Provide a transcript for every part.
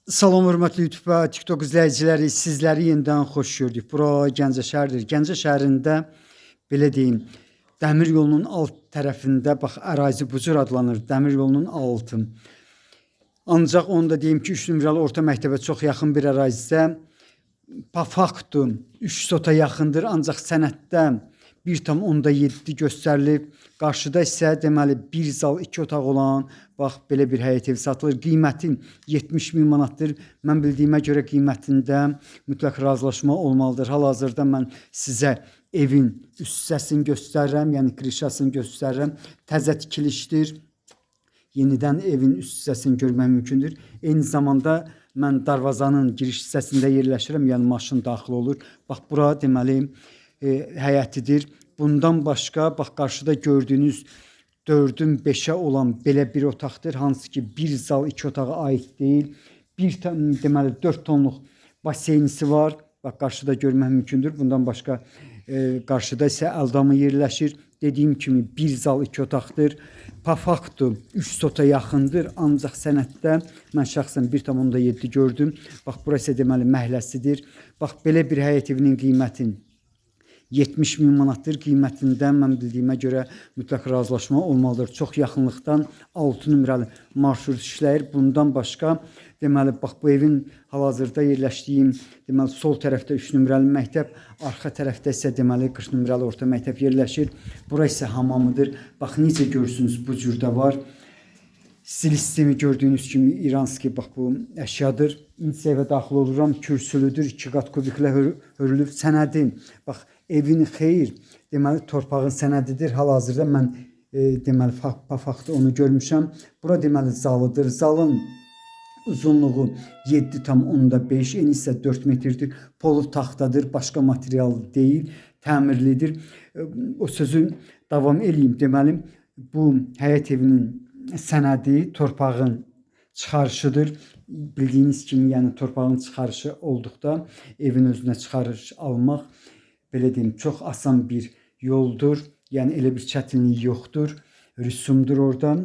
Salam hörmətli YouTube və TikTok izləyiciləri, sizləri yenidən xoş gördük. Bura Gəncə şəhəridir. Gəncə şəhərində belə deyim, dəmir yolunun alt tərəfində bax ərazi bu cür adlanır. Dəmir yolunun altı. Ancaq onu da deyim ki, 3 nömrəli orta məktəbə çox yaxın bir ərazidə pa faktu 3 sota yaxındır, ancaq sənəddə 1,7 göstərilib. Qarşıda isə deməli bir zal, iki otaq olan bax belə bir həyət evi satılır. Qiyməti 70 min manatdır. Mən bildiyimə görə qiymətində mütləq razılaşma olmalıdır. Hal-hazırda mən sizə evin üst hissəsini göstərirəm, yəni krişasını göstərirəm. Təzə tikilişdir. Yenidən evin üst hissəsini görmək mümkündür. Eyni zamanda mən darvazanın giriş hissəsində yerləşirəm, yəni maşın daxil olur. Bax bura deməli həyətidir. Bundan başqa bax qarşıda gördüyünüz 4-ün 5-ə olan belə bir otaqdır, hansı ki bir zal, iki otağa aid deyil. Deməli 4 tonluq baseynisi var. Bax qarşıda görmək mümkündür. Bundan başqa qarşıda isə əldamı yerləşir. Dediyim kimi bir zal, iki otaqdır. Pa faktu 3 sota yaxındır. Ancaq sənəddə mən şəxsən 1,7 gördüm. Bax bura isə deməli məhləsidir. Bax belə bir həyət evinin qiyməti 70 min manatdır. Qiymətində mən bildiyimə görə mütləq razılaşma olmalıdır. Çox yaxınlıqdan 6 nömrəli marşrut işləyir. Bundan başqa deməli bax bu evin hal-hazırda yerləşdiyim deməli sol tərəfdə 3 nömrəli məktəb, arxa tərəfdə isə deməli 40 nömrəli orta məktəb yerləşir. Bura isə hamamıdır. Bax necə görürsünüz bu cür də var. Stil sistemi gördüyünüz kimi İranski bax bu əşyadır. İndi evə daxil oluram. Kürsülüdür, 2 qat kubiklə hörülüb. Sənədi bax evin xeyir, deməli torpağın sənədidir. Hal-hazırda mən deməli pa faktı onu görmüşəm. Bura deməli zalıdır. Zalın uzunluğu 7,5, eni isə 4 metrdir. Polu taxtadır, başqa material deyil, təmirlidir. O sözü davam eləyim. Deməli bu həyət evinin sənədi torpağın çıxarışıdır. Bildiyiniz kimi, yəni torpağın çıxarışı olduqda evin özünə çıxarış almaq belə deyim, çox asan bir yoldur. Yəni elə bir çətinlik yoxdur. Rüsumdur oradan.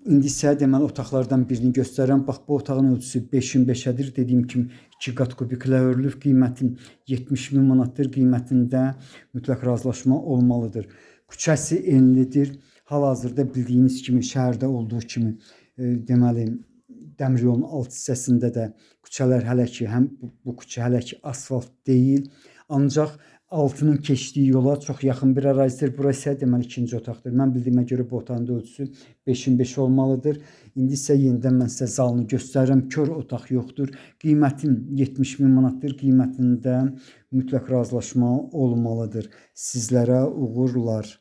İndi isə deməli otaqlardan birini göstərirəm. Bax bu otağın ölçüsü 5-in 5-ədir. Dediyim kimi 2 qat kubiklə hörülüb. Qiyməti 70 min manatdır. Qiymətində mütləq razılaşma olmalıdır. Küçəsi enlidir. Hal-hazırda bildiyiniz kimi şəhərdə olduğu kimi deməli dəmir yolunun alt hissəsində də küçələr hələ ki həm bu küçə hələ ki asfalt deyil. Ancaq altının keçdiyi yola çox yaxın bir ərazidir. Bura isə deməli ikinci otaqdır. Mən bildiyimə görə bu otağın da ölçüsü 5-in 5 olmalıdır. İndi isə yenidən mən sizə zalını göstərirəm. Kör otaq yoxdur. Qiyməti 70 min manatdır. Qiymətində mütləq razılaşma olmalıdır. Sizlərə uğurlar.